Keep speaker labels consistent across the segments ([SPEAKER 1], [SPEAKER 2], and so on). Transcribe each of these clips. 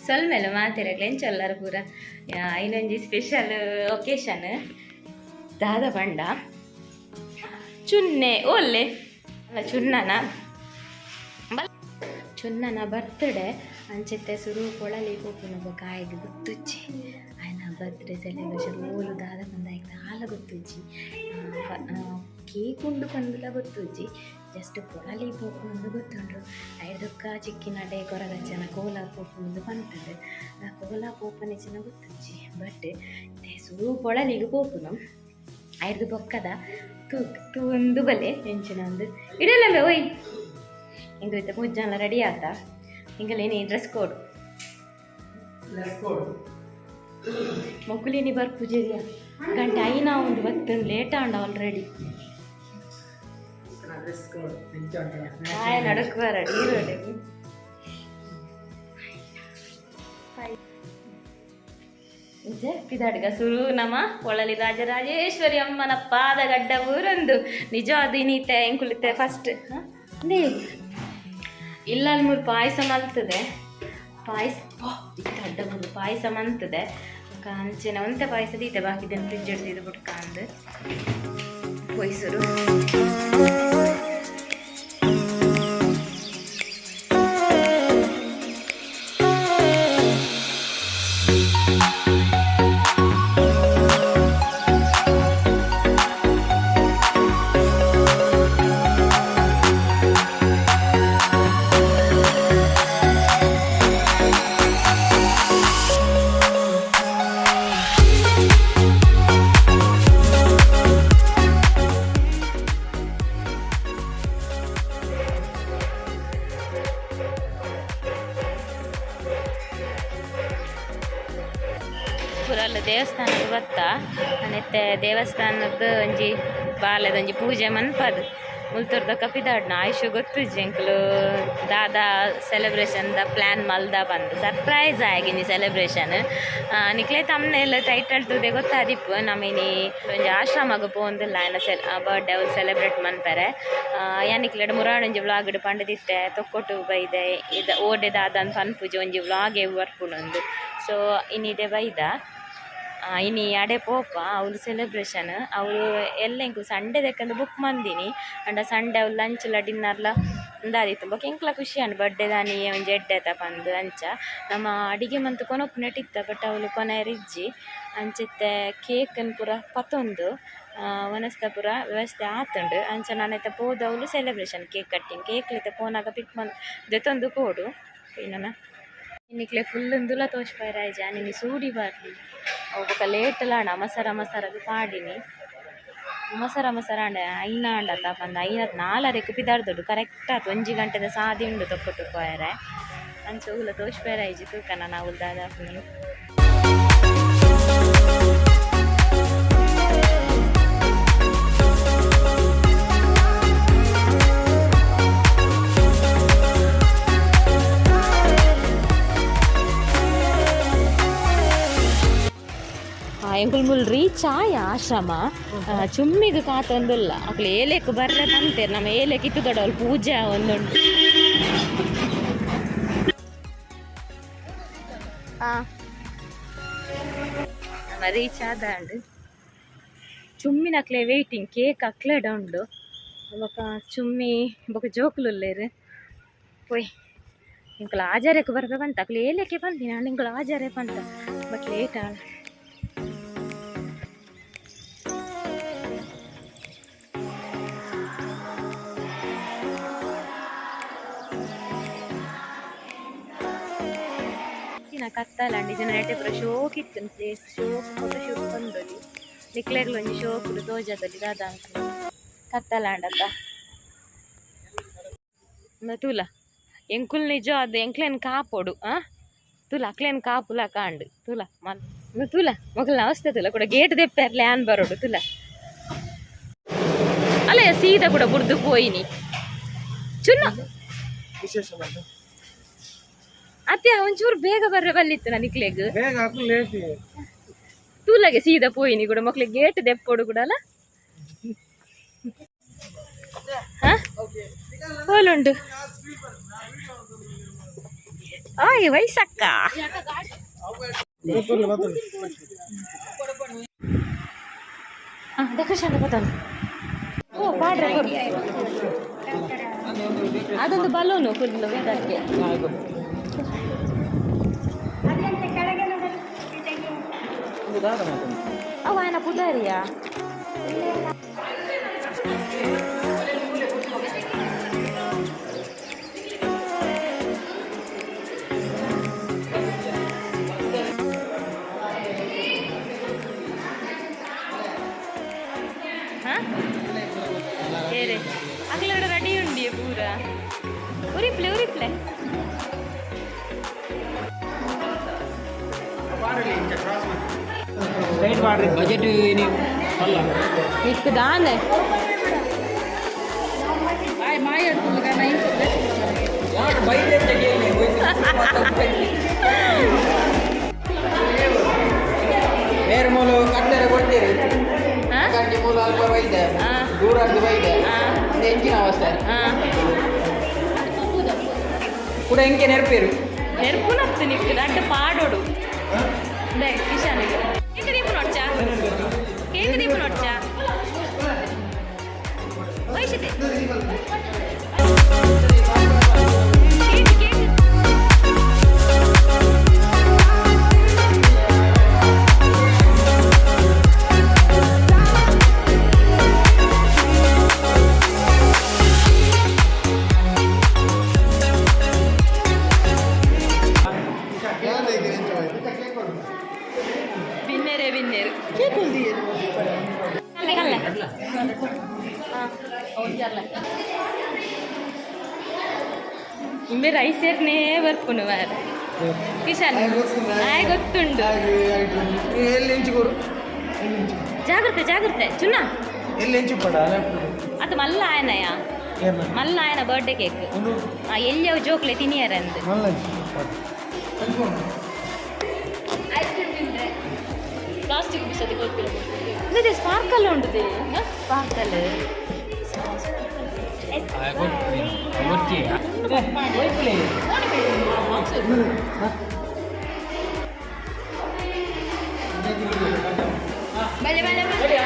[SPEAKER 1] ಸೊಲ್ಮೆಲು ಮಾತೆರಗ್ಲ ಎಂಚೊಲ್ಲಾರ ಪೂರ ಇನ್ನೊಂಜಿ special occasion ದಾದ ಬಂಡ ಚುನ್ನೆ ಓಲ್ಲೆ ಅಲ್ಲ ಚುನ್ನನ ಚುನ್ನನ ಬರ್ತ್ಡೇ ಅಂಚೆತ್ತೆ ಸುರು ಕೊಳಲಿ ಪೋಪುನ ಬೊಕ ಆಯ್ಗೆ ಗೊತ್ತುಜ್ಜಿ ಆಯ್ನ ಬರ್ತ್ಡೇ ಸೆಲೆಬ್ರೇಷನ್ ಓಲು ದಾದ ಬಂದ ಆಯ್ಕೆ ಆಲ ಗೊತ್ತುಜ್ಜಿ ಕೇಕ್ ಉಂಡು ಪಂದುಲ ಗೊತ್ತುಜ್ಜಿ ಜಸ್ಟ್ ಕೊಳಲಿ ಪೋಪುನಂದು ಗೊತ್ತುಂಡು ಐದಕ್ಕ ಚಿಕ್ಕಿನಡೆ ಕೊರಗಜ್ಜನ ಕೋಲ ಪೋಪುನಂದು ಪಂತುಂಡು ಆ ಕೋಲ ಪೋಪನೆಚ್ಚಿನ ಗೊತ್ತುಜ್ಜಿ ಬಟ್ ಸುರು ಕೊಳಲಿಗೆ ಪೋಪುನು ಐದು ಬೊಕ್ಕದ ತೂಂದು ಬಲೆ ಎಂಚಿನ ಒಂದು ಇಡಲ್ಲಂಬೆ ಓಯ್ ಇಂದು ಇತ್ತ ಪೂಜಾನ ರೆಡಿ ಆತ ಹಿಂಗಲೇನಿ ಡ್ರೆಸ್ ಕೋಡ್ ಮೊಕ್ಕುಲಿನಿ ಬರ್ ಪೂಜೆದಿಯ ಗಂಟೆ ಐನಾ ಒಂದು ಬತ್ತು ಲೇಟ್ ಆಂಡ ಆಲ್ರೆಡಿ ಆಯ ನಡಕ್ ಬರಡಿ ಪಿದಾಡ್ಗ ಸುರು ನಮ ಪೊಳಲಿ ರಾಜರಾಜೇಶ್ವರಿ ಅಮ್ಮನ ಪಾದಗಡ್ಡ ಊರೊಂದು ನಿಜ ಅದು ಇನ್ನೀತೆ ಎಂಕುಲಿತೆ ಫಸ್ಟ್ ಇಲ್ಲ ಅಲ್ಲಿ ಮೂರು ಪಾಯಸ ಮಲ್ತದೆ ಪಾಯಸ ಇತ್ತ ಅಡ್ಡ ಮೂರು ಪಾಯಸ ಮಂತದೆ ಅಂಚೆನ ಒಂತೆ ಪಾಯಸ ದೀತೆ ಬಾಕಿದ್ದೇನೆ ಫ್ರಿಜ್ ಹಿಡ್ದಿದ್ದು ಬುಡ್ಕ ಅಂದು ಪೊಯ್ಸರು ಪುರಲ್ಲ ದೇವಸ್ಥಾನದ ಬತ್ತ ಅನೆತ್ತೆ ದೇವಸ್ಥಾನದ ಒಂಜಿ ಬಾಲೆದ ಒಂಜಿ ಪೂಜೆ ಮನ್ಪದು ಮುಲ್ತುರ್ದ ಕಪಿದಾಡ್ನ ಆಯುಷ್ ಗೊತ್ತುಜ್ಜಿ ಎಂಕುಲು ದಾದಾ ಸೆಲೆಬ್ರೇಷನ್ the plan ಮಲ್ದ ಬಂದು ಸರ್ಪ್ರೈಸ್ ಆಗಿನಿ ಸೆಲೆಬ್ರೇಷನ್ ನಿಕ್ಲೆ ತಮ್ಮನೆಲ್ಲ ಟೈಟಲ್ ತೂದೆ ಗೊತ್ತಾದಿಪ್ಪು ನಮಿನಿ ಒಂಜಿ ಆಶ್ರಮಗ್ ಪೋಂದಿಲ್ಲ ಆಯ್ನ ಸೆಲ್ ಬರ್ಡೇ ಅವ್ಲು ಸೆಲೆಬ್ರೇಟ್ ಮನ್ಪೆರೆ ಯಾನಿಕ್ಲೆಡ್ ಮುರಾಡೊಂಜಿ ವ್ಲಾಗ್ ಪಂಡದಿತ್ತೆ ತೊಕ್ಕೊಟ್ಟು ಬೈದೆ ಇದ ಓಡೆ ದಾದ ಪನ್ಪುಜಿ ಒಂಜಿ ವ್ಲಾಗ್ ಬರ್ಪುನೊಂದು ಸೊ ಇನ್ನಿದೆ ಬೈದ ಇನಿ ಅಡೆ ಪೋಪ ಅವ್ಲು ಸೆಲೆಬ್ರೇಷನ್ ಅವಳು ಎಲ್ಲ ಎಂಕು ಸಂಡೆ ದೆಕ್ಕಂದು ಬುಕ್ ಮಂದಿನಿ ಅಂಡ ಸಂಡೆ ಅವ್ಲು ಲಂಚ್ಲ ಡಿನ್ನರ್ಲ ಉಂದಾದಿತ್ತು ಬೊಕ ಎಂಕ್ಲ ಖುಷಿ ಅಂಡ್ ಬರ್ಡೇ ದಾನಿ ಒಂಜಿ ಎಡ್ಡೆ ಪಂದ್ ಅಂಚ ನಮ್ಮ ಅಡಿಗೆ ಮಂತ್ ಕೊನೊಪುನೆಟ್ ಇತ್ತ ಬಟ್ ಅವಳು ಕೊನೆಯರಿಜ್ಜಿ ಅಂಚಿತ್ತೆ ಕೇಕನ್ ಪೂರ ಪತೊಂದು ವನಸ್ತ ಪೂರ ವ್ಯವಸ್ಥೆ ಆತುಂಡು ಅಂಚ ನಾನೈತ ಪೋದವ್ಲು ಸೆಲೆಬ್ರೇಷನ್ ಕೇಕ್ ಕಟ್ಟಿಂಗ್ ಕೇಕ್ಲಿತ್ತ ಪೋನಾಗ ಪಿಕ್ ಮನ್ ದೆತ್ತೊಂದು ಪೋಡು ಇನ್ನನ ನಿಕ್ಲೆ ಫುಲ್ ಉಂದುಲ ತೋಜ್ಪಾಯೆರೆ ನಿನ್ನೆ ಸೂಡಿ ಬರ್ಲಿ ಅವು ಬೊಕ ಲೇಟ್ ಲಾಂಡ ಮಸರ ಮಸರಗ್ ಪಾಡಿನಿ ಮಸರ ಮಸರ ಆಂಡ ಐನ ಆಂಡತ ಪಂದ್ ಐನ ನಾಲರೆಕ್ ಪಿದಾಡ್ದೊಡು ಕರೆಕ್ಟ್ ಆತು ಒಂಜಿ ಗಂಟೆದ ಸಾದಿ ಉಂಡು ತೊಕ್ಕೊಟ್ಟು ಪೋಯೆರೆ ಅಂಚ ಉಲ ತೋಜ್ಪಾಯೆರೆ ಆಯ್ಜಿ ತೂಕ ನನ ಅವ್ಲು ದಾದ ಆಪುಂಡು. ಎಂಕುಲು ಮುಲ್ ರೀಚ್ ಆಯ ಆಶ್ರಮ ಚುಮ್ಮಿಗ್ ಕಾತೊಂದುಲ್ಲ ಅಕ್ಲು ಏಲೆಕ್ ಬರ್ರೆ ಪಂತೆರ್ ನಮ್ಮ ಏಲೆಕ್ ಇತ್ತು ದೊಡ್ಡವಳು ಪೂಜೆ ಒಂದುಂಡು ನಮ್ಮ ರೀಚ್ ಆದಾಂಡ್ ಚುಮ್ಮಿನಕ್ಲೆ ವೇಟಿಂಗ್ ಕೇಕ್ ಅಕ್ಲೆಡ ಉಂಡು ಬೊಕ ಚುಮ್ಮಿ ಬೊಕ ಜೋಕುಲು ಉಲ್ಲೆರ್ ಪೋಯ್ ಎಂಕುಲು ಆಜಾರೆಕ್ ಬರ್ಪೆ ಪಂತ ಅಕ್ಲು ಏಲೆಕ್ಕೆ ಪಂತಿನಿ ಆಂಡ ಎಂಕುಲು ಆಜಾರೆ ಪಂತ ಬಟ್ ಲೇಟ್ ಆಂಡ್ ಕತ್ತಲಂಡ್ ಇಜ್ಜಿಂಡ ನೆಟೆ ಪೂರ ಶೋಕ್ ಇತ್ತುಂಡು ಪ್ಲೇಸ್ ಶೋಕ್ ಫೋಟೋ ಶೂಟ್ ಬಂದೊಲಿ ನಿಕ್ಲೆಗ್ಲ ಒಂಜಿ ಶೋಕುಡು ತೋಜದೊಲಿ ದಾದ ಕತ್ತಲಾಂಡತ ತೂಲ ಎಂಕುಲ್ ನಿಜ ಅದು ಎಂಕ್ಲೇನ್ ಕಾಪೊಡು. ಆ ತೂಲ ಅಕ್ಲೇನ್ ಕಾಪುಲ ಕಾಂಡು ತೂಲ ಮಲ್ ತೂಲ ಮೊಗಲ್ನ ಅವಸ್ಥೆ ತೂಲ ಕೂಡ ಗೇಟ್ ದೆಪ್ಪೆರ್ಲೆ ಆನ್ ಬರೋಡು ತೂಲ ಅಲ್ಲ ಸೀದಾ ಕೂಡ ಬುರ್ದು ಪೋಯಿನಿ ಚುನ್ನ ಅತ್ತೆ ಒಂಚೂರು ಬೇಗ ಬರ್ರೆ ಬಲ್ಲಿತ್ತು ನನಕ್ಲೆಗ್
[SPEAKER 2] ಬೇಗ ಹಾಕು ಲೇಟ್.
[SPEAKER 1] ತೂಲಗೆ ಸೀದಾ ಪೋಯಿನಿ ಕೂಡ ಮಕ್ಳಿಗೆ ಗೇಟ್ ದೆಪ್ಪೊಡು ಕೂಡ ಅಲ್ಲ. ಹೋಲುಂಡು ಆಯ್ ವಯಸ್ಸಕ್ಕ. ಡೆಕೋರೇಷನ್ ಗೊತ್ತಲ್ಲ. ಓ ಪಾಡ್ರೆ ಕೊಡು. ಅದೊಂದು ಬಲೂನು ಫುಲ್ ಇದಕ್ಕೆ. ಅವ ಆಯನ ಪುದಾರಿಯಾ? ಹಾ? ಏರೆ ಅಗಲಡ ರೆಡಿ ಉಂಡಿ ಪೂರ. ಉರಿಪ್ಲೆ ಉರಿಪ್ಲೆ.
[SPEAKER 3] ಬಜೆಟ್
[SPEAKER 1] ನಿಕ್ಕು ದಾನೆ.
[SPEAKER 3] ಬೇರೆ ಮೂಲ ಕಟ್ಟರೆ ಕೊಡ್ತೀರಿ.
[SPEAKER 1] ಹಾ?
[SPEAKER 3] ಕಟ್ಟಿ ಮೂಲ ಅಲ್ಪ ಬೈದೆ.
[SPEAKER 1] ಹಾ.
[SPEAKER 3] ದೂರದ್ದು ಬೈದೆ.
[SPEAKER 1] ಹಾ.
[SPEAKER 3] ಒಂದು ಎಂಚಿನ ಅವಸ್ಥೆ.
[SPEAKER 1] ಹಾ.
[SPEAKER 3] ಕೂಡ ಎಂಕೆ ನೆನಪೇರು.
[SPEAKER 1] ನೆರ್ಪುನತ್ತು ನಿಕ್ಕು ದಡ್ಡ ಪಾಡೋಡು they ಕಿಶಾನಿಗೆ. ಕೇಕ್ ದೀಪು ನೋಡ್ಚಾ? ಕೇಕ್ ದೀಪು ನೋಡ್ಚಾ? ವಯಸ್ಸಿದೆ ಕೇಕ್ ಕೇಕ್. ಬಿನ್ನೇರೆ ಬಿನ್ನೇರು ಕಲ್ಲೆ ಕಲ್ಲೆ. ಇಂಬೆ ರೈಸೇರ್ನೇ ಬರ್ಪುನು ಮಾರ ಕಿಶನ್ ಆಯ್ ಗೊತ್ತುಂಡು.
[SPEAKER 2] ಎಲ್ಲಿ ಎಂಚು ಕೊರು.
[SPEAKER 1] ಜಾಗ್ರತೆ ಜಾಗ್ರತೆ ಚುನ್ನ.
[SPEAKER 2] ಎಲ್ಲಿ ಎಂಚು ಪಡ.
[SPEAKER 1] ಅದು ಮಲ್ಲ ಆಯನಯ.
[SPEAKER 2] ಏನ?
[SPEAKER 1] ಮಲ್ಲ ಆಯನ ಬರ್ಡೇ ಕೇಕ್.
[SPEAKER 2] ಒಂದು.
[SPEAKER 1] ಎಲ್ಲಿಯವು ಜೋಕ್ಲೆ ತಿನಿಯರಂದು.
[SPEAKER 2] ಮಲ್ಲ ಎಂಚು ಪಡ.
[SPEAKER 1] ಪ್ಲಾಸ್ಟಿಕ್ ಬಿಸದಿ ಗೊತ್ತಿಲ್ಲ. ಇದೆ ಸ್ಪಾರ್ಕಲ್ ಉಂಟು ಸ್ಪಾರ್ಕಲ್. ಬಲೆ ಬಲೆ ಬಲೆ.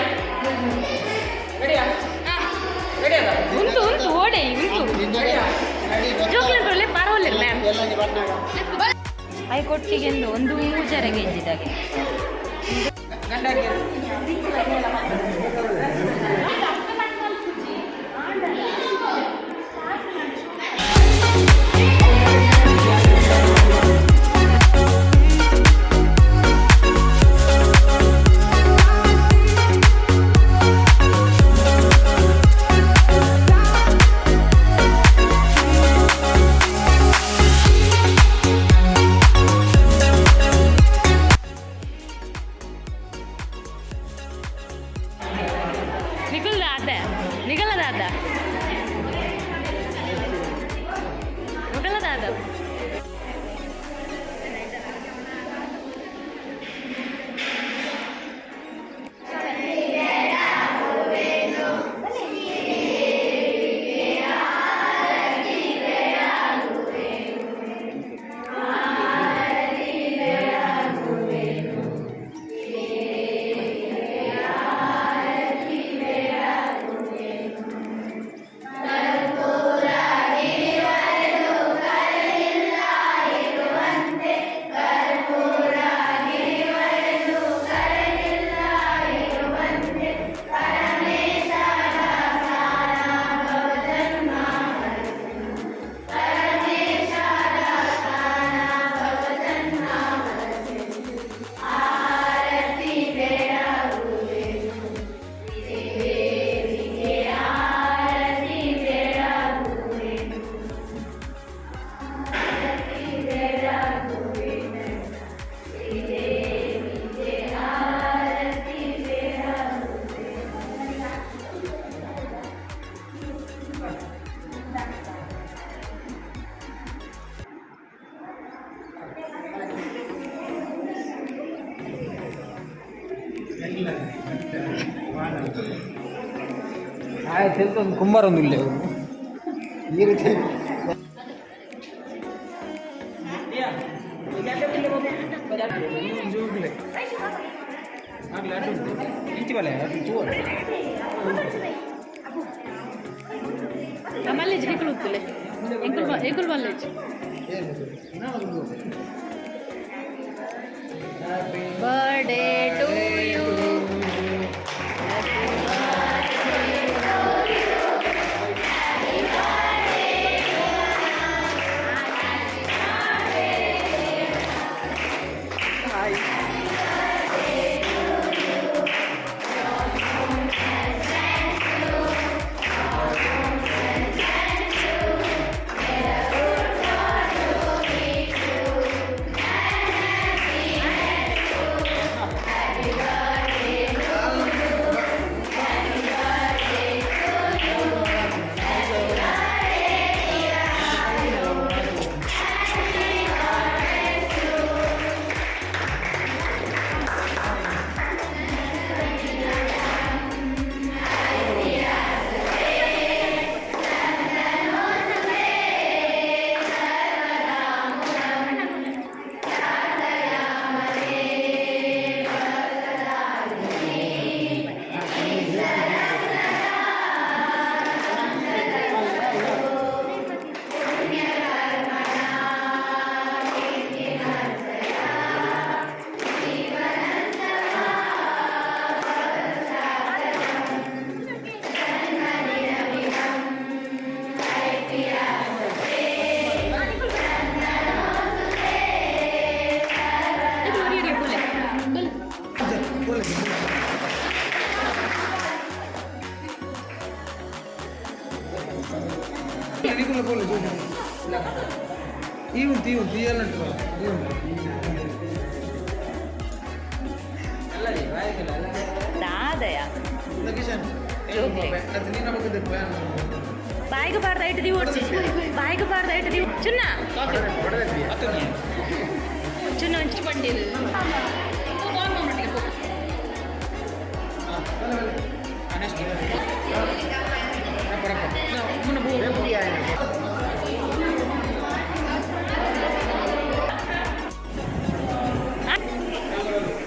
[SPEAKER 1] ಉಂಟು ಉಂಟು ಓಡೆ ಉಂಟು ಜೋಕ್ಲೆ ಪರವಾಗಿಲ್ಲ ಮ್ಯಾಮ್. I ಕೊಟ್ಟಿಗೆ ಒಂದು ಮೂಜರ ಕೆಜಿದಾಗೆ. ನಿಖಲ್ ದಾದ ನಿಖಲ ದಾದ ನಿಖಲ ದಾದ.
[SPEAKER 3] ಕುಂಬಾರ ಒಂದು ಇಲ್ಲ.
[SPEAKER 2] ಈ ರೀತಿ
[SPEAKER 1] ಮಲ್ಲೇಜ್ ಎಂಕುಲು ಉಪ್ಪುಲೆ ಎಂಕುಲು ಎಂಕುಲು ಮಲ್ಲೇಜ್. Birthday to you.
[SPEAKER 2] ಈ ಉಂಟು, ಈ ಉಂಟು, ಈ ಎಲ್ಲ ಉಂಟು, ಈ ಉಂಟು.
[SPEAKER 1] ದಾದಯ.
[SPEAKER 2] ಕಿಶನ್.
[SPEAKER 1] ಜೋಕ್ಲೆ.
[SPEAKER 2] ಅದು ನೀನು ಬಗ್ಗೆ.
[SPEAKER 1] ಬಾಯಿಗೆ ಬಾರ್ದ ಐಟ್ the ಓಡ್ಸಿ, ಬಾಯಿಗೆ ಬಾರ್ದ ಐಟ್ the. ಚುನ್ನ ಚುನ್ನ ಒಂಚು ಬಂಡಿರು.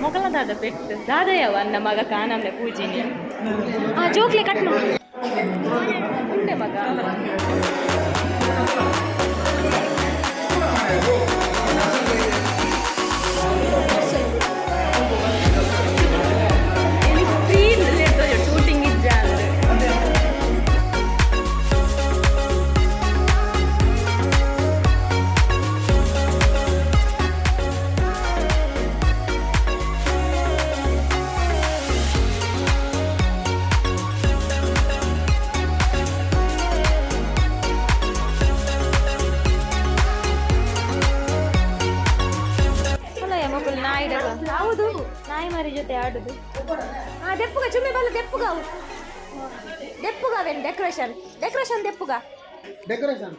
[SPEAKER 1] ಮೊಗಲ ದಾದ ಪೆಟ್ಟು ದಾದಯವ ಅನ್ನ ಮಗ ಕಾನಮ್ಲೆ ಪೂಜಿನಿ. ಆ ಜೋಕ್ಲೆ ಕಟ್ ಮಾಡಿ ಉಂಡೆ ಮಗ. ಶೂಟಿಂಗ್ ಇಜ್ಜ. ಅಲ್ಲ, ಮಕ್ಕಳು ನಾಯಿ ಹೌದು, ನಾಯಿ ಮಾರಿ ಜೊತೆ ಆಡುದು. ಹಾ, ದೆಪ್ಪುಗ ಚುಮ್ಮಿ ಬಲ್ಲ ದೆಪ್ಪುಗ ಅವು. ದೆಪ್ಪುಗ ಅವೇನು ಡೆಕೋರೇಷನ್, ಡೆಕೋರೇಷನ್ ದೆಪ್ಪುಗ.
[SPEAKER 2] ಡೆಕೋರೇಷನ್.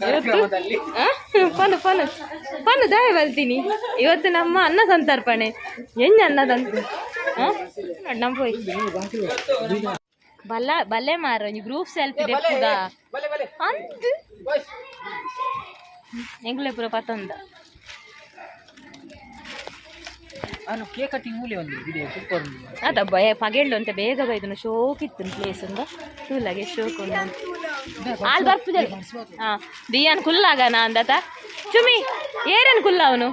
[SPEAKER 3] ಕಾರ್ಯಕ್ರಮದಲ್ಲಿ
[SPEAKER 1] ಆ? ಪನು ಪನು ಪನು ದಾಯ ಬಲ್ತೀನಿ. ಇವತ್ತು ನಮ್ಮ ಅನ್ನ ಸಂತರ್ಪಣೆ ಹೆಂಗ್ ಅನ್ನ ತಂತ ನಮ್ಮ ಪೋಯ್ ಬಲ್ಲ ಬಲ್ಲೆ ಮಾರ ಒಂಜಿ ಗ್ರೂಪ್ ಸೆಲ್ಫಿ ದೆಪ್ಪುಗ.
[SPEAKER 3] ಬಲೆ ಬಲೆ.
[SPEAKER 1] ಅಂದ್ ಎಂಕ್ಲೆ ಪೂರ ಪತ್ತೊಂದ.
[SPEAKER 3] ನಾನು ಕೇಕ್ ಕಟ್ಟಿಂಗ್ ಮೂಲೆ ಒಂದು ಇದೆ, ಸೂಪರ್.
[SPEAKER 1] ಅದ ಬಯ ಪಗೆಳ್ಳು ಅಂತ ಬೇಗ ಬೈದನು. ಶೋಕ್ ಇತ್ತು ಪ್ಲೇಸ್ ಉಂದ ತೂಲಾಗೆ ಶೋಕ್ ಉಂಡು. ಆಲ್ ಬರ್ಪುಜ. ಹಾ, ದಿಯಾನ್ ಕುಲ್ಲಾಗನ ಅಂದತ. ಚುಮಿ ಏರನ್ ಕುಲ್ಲ ಅವನು.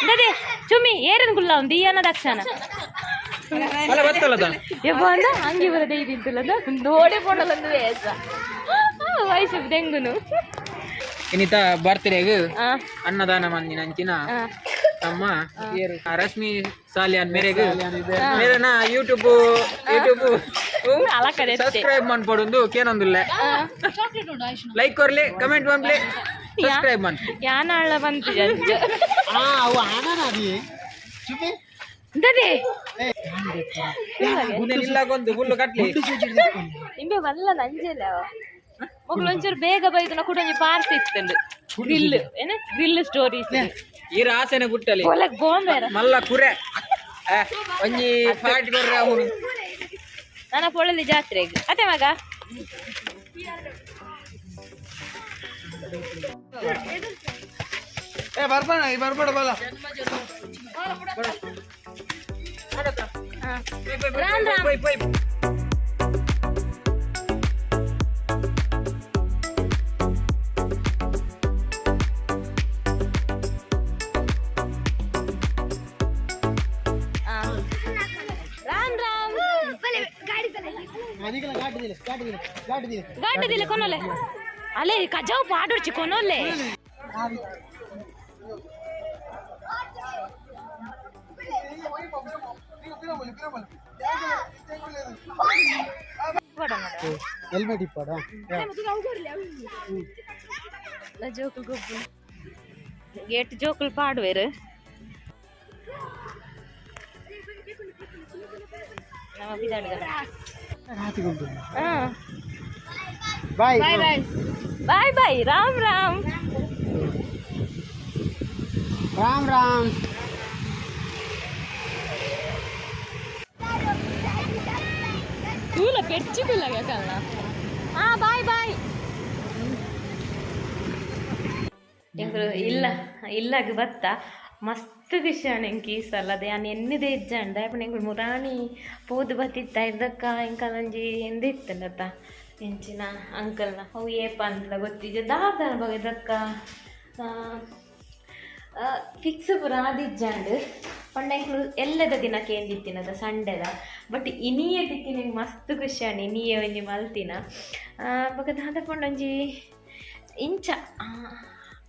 [SPEAKER 1] ದದೆ ಚುಮಿ ಏರನ್ ಕುಲ್ಲ ಅವನು ದಿಯಾನ ದಕ್ಷಣ.
[SPEAKER 3] ಅಲ್ಲ, ಬತ್ತಲ್ಲದ.
[SPEAKER 1] ಯವ್ವ ಅಂದ ಅಂಗಿ ಬರದೆ ಇದ್ದಿದ್ದಲ್ಲ ದೋಡೆ ಪೋಡಲಂದು ವೇಸ ವಯಸ್ಸು ದೆಂಗುನು.
[SPEAKER 3] ಇನ್ನಿತ ಬರ್ತ್ಡೇಗ್ ಅನ್ನದಾನ ಮಂದಿನ ಅಂಚಿನ ನಮ್ಮ ರಶ್ಮಿ ಸಾಲಿಯಾನ್ ಮೇರೆಗ್ ಮೇರೆನ ಯೂಟ್ಯೂಬ್ ಯೂಟ್ಯೂಬ್
[SPEAKER 1] ಅಲಕಡೆ.
[SPEAKER 3] ಸಬ್ಸ್ಕ್ರೈಬ್ ಮನ್ಪೊಡುಂದು ಕೇನೊಂದುಲ್ಲೆ. ಲೈಕ್ ಕೊರ್ಲಿ, ಕಮೆಂಟ್ ಮನ್ಪ್ಲಿ, ಸಬ್ಸ್ಕ್ರೈಬ್ ಮನ್.
[SPEAKER 1] ಯಾನಾಳ ಬಂತು.
[SPEAKER 2] ಅವು ಆನನ ಅದು ಚುಪಿ.
[SPEAKER 1] ಎಂತದೆ?
[SPEAKER 3] ಇಲ್ಲಾಗೊಂದು ಫುಲ್ಲು ಕಟ್ಲಿ.
[SPEAKER 1] ಇಂಬೆ ಮಲ್ಲ ನಂಜೆಲ್ಲ ಮೊಗ್ಲು ಒಂಚೂರು ಬೇಗ ಬೈದು ಕೂಡ ಒಂಜಿ ಪಾರ್ಕ್ ಇತ್ತುಂಡು ಗ್ರಿಲ್ ಏನ ಗ್ರಿಲ್ ಸ್ಟೋರೀಸ್.
[SPEAKER 3] ಈರ ಆಸೆನೆ ಗುಟ್ಟಲಿ.
[SPEAKER 1] ಪೊಲಕ್ ಬೋಂಬೇರ.
[SPEAKER 3] ಮಲ್ಲ ಕುರೆ ಒಂಜಿ ಪಾರ್ಟಿ ಕೊರ್ರೆ ಅವನು.
[SPEAKER 1] ನನ್ನ ಪೊಳಲಿ ಜಾತ್ರೆಗೆ ಅತ್ತೆ ಮಗ.
[SPEAKER 2] ಏ ಬರ್ಬೇಡ, ಈ ಬರ್ಬೇಡ ಬಲ.
[SPEAKER 1] ರಾಮ್ ರಾಮ್.
[SPEAKER 3] ಪೋಯ್ ಪೋಯ್.
[SPEAKER 1] ರಾಮ್ ರಾಮ್.
[SPEAKER 2] ಅದಿಗೆಲ್ಲ ಗಾಟಿದಿಲ್ಲ ಗಾಟಿದಿಲ್ಲ ಗಾಟಿದಿಲ್ಲ.
[SPEAKER 1] ಗಾಟದಿಲ್ಲ ಕೊನೊಲೆ ಅಲ್ಲೇ ಕಜಾವ್ ಪಾಡೊಡ್ಚಿ ಕೊನೊಲೆ.
[SPEAKER 2] ಹೆಲ್ಮೆಟ್ ಇಪ್ಪಾಡ.
[SPEAKER 1] ಜೋಕುಲ್ ಗೊಬ್ಬು ಗೇಟ್ ಜೋಕುಲ್ ಪಾಡುವೆರು ನಮ್ಮ ಬಿದಾಡ್ಗ. ಹಾ.
[SPEAKER 2] Bye.
[SPEAKER 1] Bye bye, Ram Ram.
[SPEAKER 2] Ram Ram.
[SPEAKER 1] ತೂಲ ಪೆರ್ಚಿಗುಲ್ಲ ಕಲ್ಲ. ಹಾ, ಬಾಯ್ ಬಾಯ್. ಎಂಕುಲು ಇಲ್ಲ ಇಲ್ಲಾಗ ಬತ್ತ ಮಸ್ತ್ ಖುಷಿ ಆಂಡ್ ಎಂಕ್ ಈ ಸಲ. ಅದೇ ಯಾನ್ ಎನ್ನಿದೆ ಇಜ್ಜಾಂಡ ದಾಯೆ ಪಂಡ ಎಂಕುಲು ಮುರಾಣಿ ಪೋದು ಬತ್ತಿತ್ತ ಇರ್ದಕ್ಕ ಎಂಕಲ್ ಒಂಜಿ ಎಂದ ಇತ್ತುಂಡತ್ತ ಎಂಚಿನ ಅಂಕಲ್ನ ಅವು ಏಪ ಅಂದ್ಲ ಗೊತ್ತಿಜ್ಜ ದಾದನ ಬಗೆ ದಕ್ಕ ಫಿಕ್ಸ್ ಪೂರ ಆದಿಜ್ಜಾಂಡ್. ಪಂಡ ಎಂಕುಲು ಎಲ್ಲದ ದಿನ ಕೇಂದಿತ್ತಿನದ ಸಂಡೆದ. ಬಟ್ ಇನಿಯೇ ತಿಕ್ಕಿನ ಎಂಕ್ ಮಸ್ತ್ ಖುಷಿ ಆಂಡ್. ಇನಿಯೇ ಒಂಜಿ ಮಲ್ತಿನ ಬೊಕ ದಾದ ಪಂಡ ಒಂಜಿ ಇಂಚ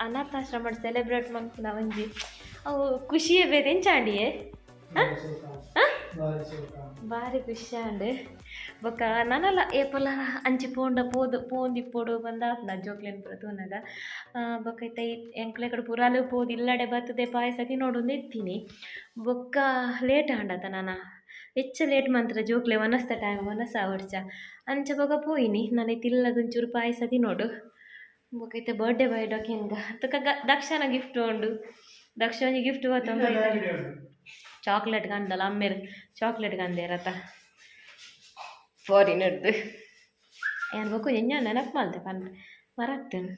[SPEAKER 1] ಅನಾಥಾಶ್ರಮ ಸೆಲೆಬ್ರೇಟ್ ಮಲ್ಪುನ ಒಂಜಿ ಅವು ಖುಷಿಯೇ ಬೇರೆ. ಎಂಚ ಆಂಡಿಯೇ? ಬಾರಿ ಖುಷಿ ಆಂಡ್. ಬೊಕ ನನಲ ಏಪಲ ಅಂಚಿ ಪೋಂಡ ಪೋದು ಪೋಂದಿಪ್ಪೊಡು ಬಂದಾತ್ನ ಜೋಕ್ಲೆನ್ ಪೂರ ತೂನಗ. ಬೊಕ ಇತ್ತೆ ಎಂಕ್ಲೆ ಕಡೆ ಪುರಾಲು ಪೋದು ಇಲ್ಲಡೆ ಬತ್ತದೆ ಪಾಯಸ ತಿನೋಡು ಇತ್ತೀನಿ. ಬೊಕ್ಕ ಲೇಟ್ ಆಂಡತ ನನ ಹೆಚ್ಚ ಲೇಟ್ ಮಂತ್ರ ಜೋಕ್ಲೆ ವನಸ್ತ ಟೈಮ್ ವನಸ ಆವಡ್ಚ ಅಂಚ ಬೊಕ ಪೋಯಿನಿ ನಾನು ಇಲ್ಲದ ಒಂಚೂರು ಪಾಯಸ ತಿನೋಡು. ಬೊಕ ಇತ್ತೆ ಬರ್ಡೇ ಬಾಯ್ ಡೊಕೆನ್ಗ ತುಕ ದಕ್ಷನ ಗಿಫ್ಟ್ ಉಂಡು. ದಕ್ಷ ಒಂಜಿ ಗಿಫ್ಟ್ ಬತ್ತೊಂದು ಚಾಕ್ಲೇಟ್ ಕಂಡಲ್ಲ ಅಮ್ಮೇರು ಚಾಕ್ಲೇಟ್ ಕಂದೇರತ ಫಾರಿನರ್ದು ಯಾನ್ ಬೊಕ ಎಂಜ ನೆನಪು ಮಲ್ತೆ ಪನ್ರೆ ಮರತ್ತೇನೆ.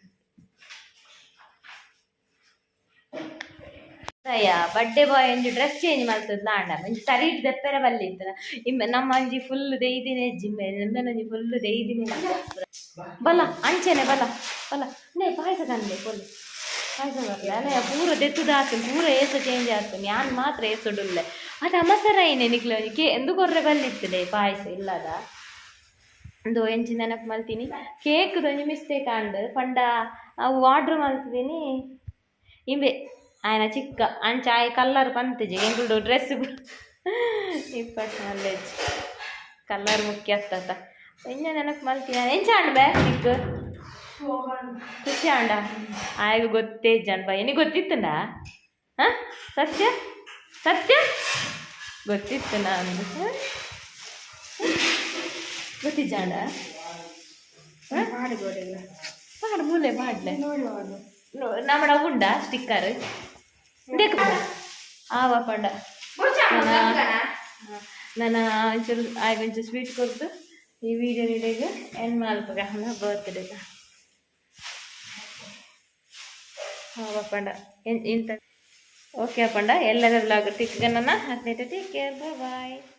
[SPEAKER 1] ಅಯ್ಯ ಬರ್ಡೇ ಬಾಯ್ ಒಂಜಿ ಡ್ರೆಸ್ ಚೇಂಜ್ ಮಲ್ತದ ಆಂಡ ಒಂಜಿ ಸರಿ ದೆಪ್ಪೆರೆ ಬಲ್ಲಿತ್ತದ. ಇಂಬೆ ನಮ್ಮ ಒಂಜಿ ಫುಲ್ ದೈದಿನೇ ಜಿಮ್ಮೆ ಇಂಬೆನ ಒಂಜಿ ಫುಲ್ ದೈದಿನೇ ಬಲ ಅಂಚೆನೆ ಬಲ ಬಲ ನೇ ಪಾಯಸ ಕಂದೆ ಫುಲ್ ಪಾಯಸ ಬರಲ್ಲ ಅಲ್ಲ. ಪೂರ ದೆತ್ತುದ ಆತು ಪೂರ ಏಸ ಚೇಂಜ್ ಆಗ್ತದೆ. ಯಾನ್ ಮಾತ್ರ ಏಸುಡುಲ್ಲೆ ಅದು ಅಮಸರ ಐನೆ ನಿಕ್ಲೆ ಒಂಜಿ ಕೇ ಎಂದು ಕೊರ್ರೆ ಬಲ್ಲಿತ್ತದೆ ಪಾಯಸ ಇಲ್ಲದ ಒಂದು ಎಂಚಿ ನೆನಪು ಮಲ್ತೀನಿ. ಕೇಕ್ದು ಒಂಜಿ ಮಿಸ್ಟೇಕ್ ಆಂಡ್ ಪಂಡ ಅವು ಆರ್ಡ್ರ್ ಮಲ್ತಿದ್ದೀನಿ ಇಂಬೆ ಆಯ್ನ ಚಿಕ್ಕ ಅಂಚ ಆಯ್ ಕಲ್ಲರ್ ಪಂತಿಜಿ ಎಂಕುಲ್ಡು ಡ್ರೆಸ್ ಇಪ್ಪತ್ತು ಮಲ್ಲೆಜ್ ಕಲ್ಲರ್ ಮುಖ್ಯ ಆಗ್ತದ. ಎಂಜ ನೆನಪು ಮಲ್ತೀನಿ. ಎಂಚ ಆಂಡ್ ಬೇ ನಿಕ್ ಖುಷಿ ಆಂಡ? ಆಯ್ಗ ಗೊತ್ತೇ ಇಜ್ಜಾಂಡ್ ಬಾ. ಏನಿಗೆ ಗೊತ್ತಿತ್ತಂಡ? ಹಾಂ, ಸತ್ಯ ಸತ್ಯ ಗೊತ್ತಿತ್ತು ನಾನು ಗೊತ್ತಿಜ್ಜಾಂಡ. ಪಾಡು ಮೂಲೆ ಪಾಡ್ಲೆ ನಮ್ಮಡ ಉಂಡ ಸ್ಟಿಕ್ಕರ್ ದೇಕು ಆವ ಪಂಡ ನನ್ನ ಒಂಚೂರು ಆಯ್ಗ ಒಂಚೂರು ಸ್ವೀಟ್ ಕೊಡ್ದು ಈ ವಿಡಿಯೋ ನೀಡೀಗ ಎಂಡ್ ಮಲ್ಪಗ ಬರ್ತ್ಡೇದ ಆವ ಪಂಡ ಇಂತ. ಓಕೆ ಪಂಡ ಎಲ್ಲದ ವ್ಲಾಗ್ ತಿಕ್ಕ ನನ್ನ 15. Take care, bye.